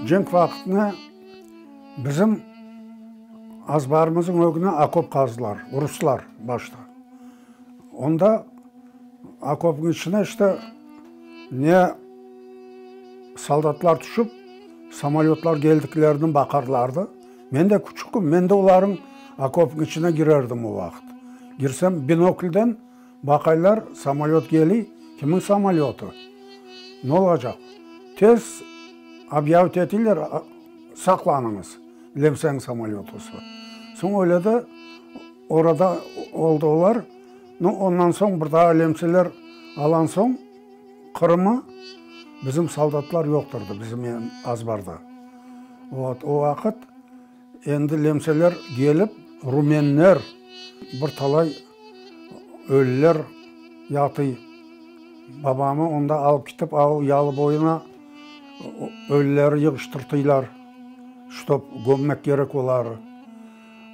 Cenk vaqtını bizim azbarımızın ögüne okop qazdılar, ruslar başta. Onda okopnıñ içine işte ne soldatlar tüşip, samolötlar geldiklerini baqarlardı. Men de küçüküm, men de olarnıñ okopnıñ içine girerdim o vaqıt. Girsem, binoklden baqaylar, samolöt geliy, kimniñ samolötı? Ne olacaq? Tez obyavit etiyler, saqlanıñız, lemseniñ samolötısı. Soñ öyle de orada oldı olar. Nu, ondan soñ bir daa lemseler alan soñ Qırımı bizim soldatlar yoqtırdı bizim azbarda. Vot, o vaqıt endi lemseler kelip, rumenler bir talay ölüler yatıy. Babamı onda alıp ketip, av yalı boyuna ölüleri yığıştırtıylar, ştob gömmek kerek oları.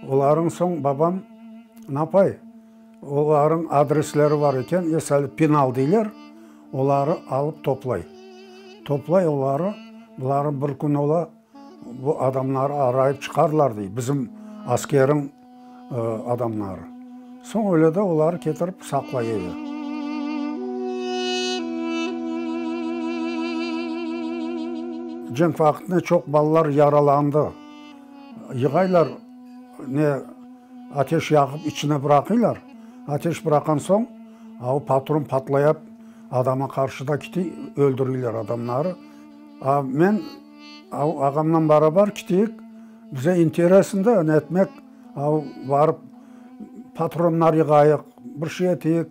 Olarıñ soñ babam napay, olarıñ adresleri bar eken, esali penal deyler, oları alıp toplay. Toplay oları, buları bir kün ola, bu adamları arayıp çıqarlar dey, bizim askeriñ adamları. Soñ öyle de oları ketirip saqlay eve. Cenk vaqtında çoq balalar yaralandı. Yığaylar, ne, ateş yaqıp içine bıraqıylar. Ateş bıraqan soñ, a o patron patlayap, adama qarşı da kiti, öldüriyler adamları. A men ağamnan barabar kitiyik, bize interesn da ne etmek, a barıp patronlar yığayıq, bir şey eteyik.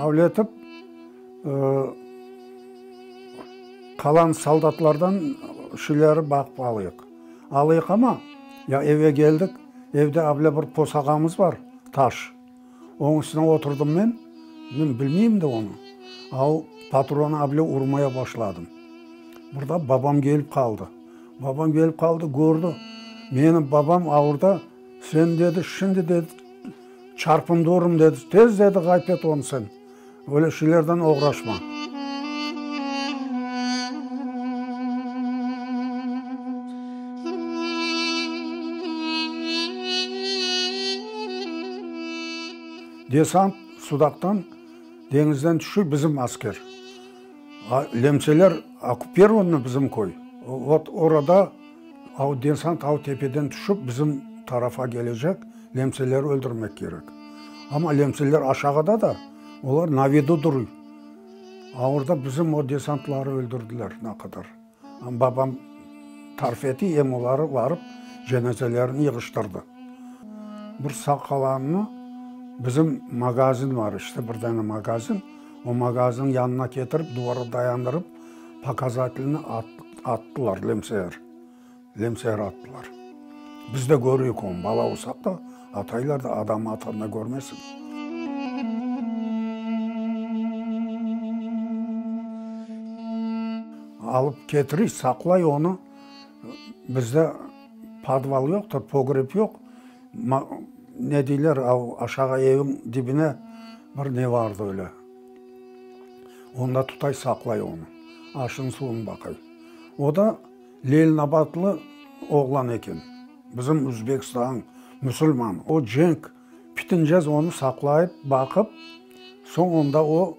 Öyle etip, qalan soldatlardan şeyleri baqıp alayıq. Alayıq amma, ya evge keldik, evde able bir posağamız bar, taş. Onıñ üstüne oturdım men, men bilmeyim de onı. A o patronı able urmaya başladım. Bir daa babam kelip qaldı. Babam kelip qaldı, kördi, meni babam avurda, sen dedi, şimdi dedi, Çarpındırırım, dedi, tez, dedi, ğayıp et onı sen, öyle şeylerden oğraşma. Desant Sudaqtan deñizden tüşüy bizim asker. Lemseler okkupirovannı bizim köy. Vot orada av desant av tepeden tüşip bizim tarafa kelecek, lemseleri öldürmek kerek. Amma lemseler aşağıda da, olar na vidu duruy. A orada bizim o desantları öldürdiler na qadar. Babam tarif eti, em oları varıp cenazelerini yığıştırdı. Bir sağ qalanını bizim magazin var işte, bir dane magazin, o magazinniñ yanına ketirip, duvara dayandırıp, pokazatelni attılar, lemseer, lemseer attılar. Biz de körüyik onı, bala olsaq da, ataylar da, adam atqanını körmesin. Alıp ketiriy, saqlay onı. Bizde podval yoqtır, pogreb yoq. Ne deyler, aşağı evin dibine bir ne vardı öyle. Onda tutay, saqlay onı. Aşın, suvun baqay. O da Leninabadlı oğlan eken. Bizim Özbekistan, musulman. O cenk pitincez onı saqlayıp, baqıp, soñ onda o,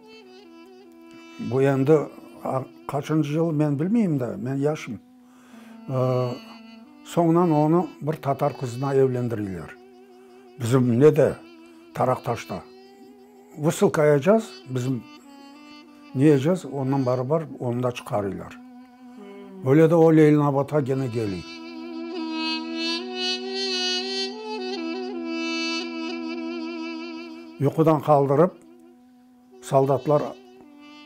bu endi qaçıncı yıl men bilmeyim de, men yaşım. Soñundan onı bir tatar qızına evlendireyler. Bizim nede, Taraqtaşta. Vısılka ayacaz, bizim ne ecez, ondan barabar onı da çıqarıylar. Öyle de o Leylinabadğa gene keliy. Yuqudan qaldırıp, soldatlar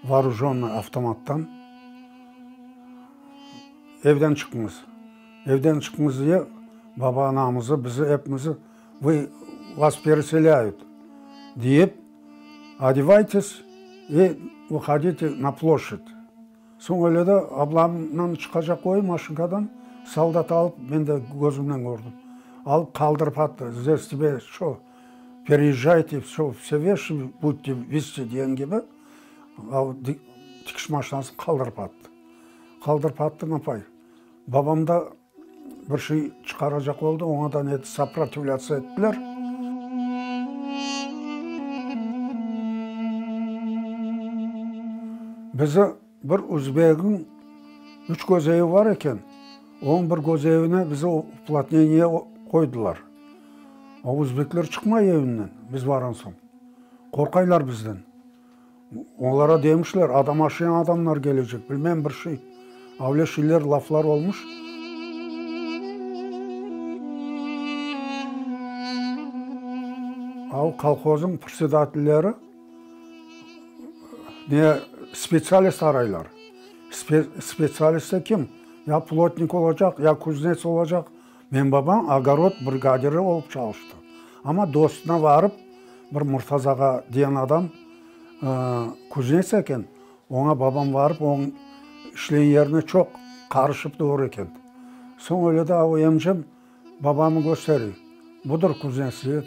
voorujonnıy avtomattan, Evden çıqıñız! Evden çıqıñız diye. Baba-anamızı, bizi epimizi, vı, vas pereselâyut, deyip, odevaytes i vıhodite na ploşad. Soñ öyle de ablamnen çıqacaq oy maşinkadan, soldat alıp, men de közümnen kördim, alıp qaldırıp attı, zdes tebe ço, pereezjayte, vsö, vse veşi budete vezti degen kibi, tikiş maşinasını qaldırıp attı. Qaldırıp attı, napay, babam da bir şey çıqaracaq oldı, oña da ne soprotivlâtsiya ettiler. Bizi bir üzbegiñ üç köz evi bar eken, onıñ bir köz evine bizi uplotneniye qoydılar. O üzbekler çıqmay evinden biz barğan soñ. Qorqaylar bizden. Olara demişler, adam aşayan adamlar kelecek, bilmem bir şey. Avle şeyler, laflar olmuş. Av kolhozıñ predsedatelleri ne spetsialist araylar. Spetsialist de kim? Ya plotnik olacaq, ya kuznets olacaq. Menim babam ogorod brigadiri olıp çalıştı. Amma dostuna varıp, bir Murtaz ağa diyen adam kuznets eken, oña babam varıp, onıñ işlegen yerine çoq qarışıp dur eken. Soñ öyle de o emcem babamı kösteriy, budır kuznets deyip.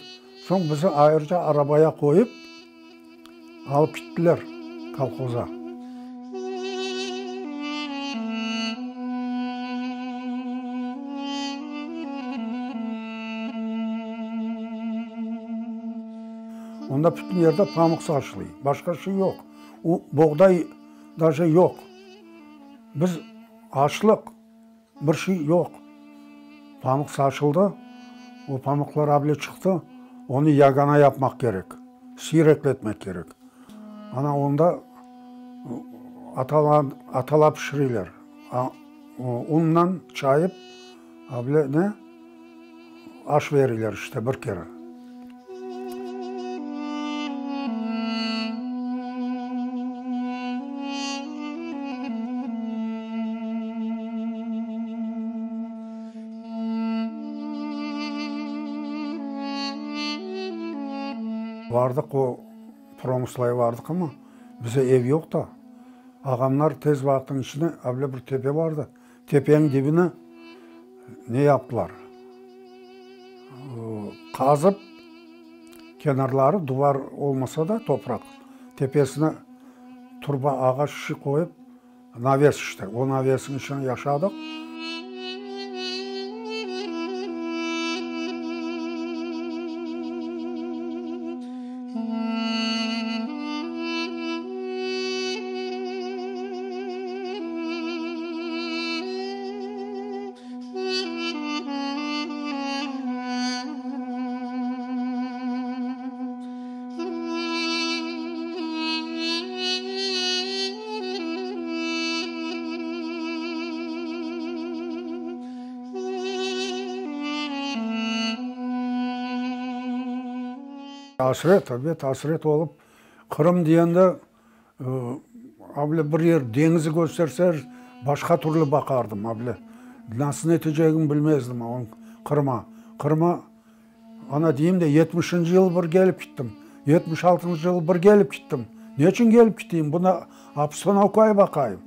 Soñ bizi ayrıca arabaya qoyıp, alıp kittiler kolhoza. Onda bütün yerde pamıq saçılıy, başqa şey yoq. Boğday daje yoq. Biz açlıq. Bir şey yoq. Pamıq saçıldı, o pamıqlar able çıqtı, onı yagana yapmaq kerek, siyrekletmek kerek. Ana onda atala, atala pişireyler. Unnan çayıp, able ne, aş bereyler işte bir kere. Bardıq o promıslaya bardıq amma, bize ev yoq da. Ağamlar tez vaqıtnıñ içinde avle bir tepe bardı. Tepeniñ dibini ne yaptılar? Qazıp, kenarları duvar olmasa da topraq, tepesine turba, ağaç şişi qoyıp, naves işte, o navesniñ içinde yaşadıq. Asret, elbet, asret olıp, Qırım diyende, able bir yer deñizi kösterseler, başqa türlü baqardım, able. Nasıl netecegini bilmezdim Qırıma. Qırıma, ana deyim de, yetmişinci yıl bir kelip kittim, 76-ncı yıl bir kelip kittim. Neçün kelip kiteyim? Buna obstanovkaya baqayım.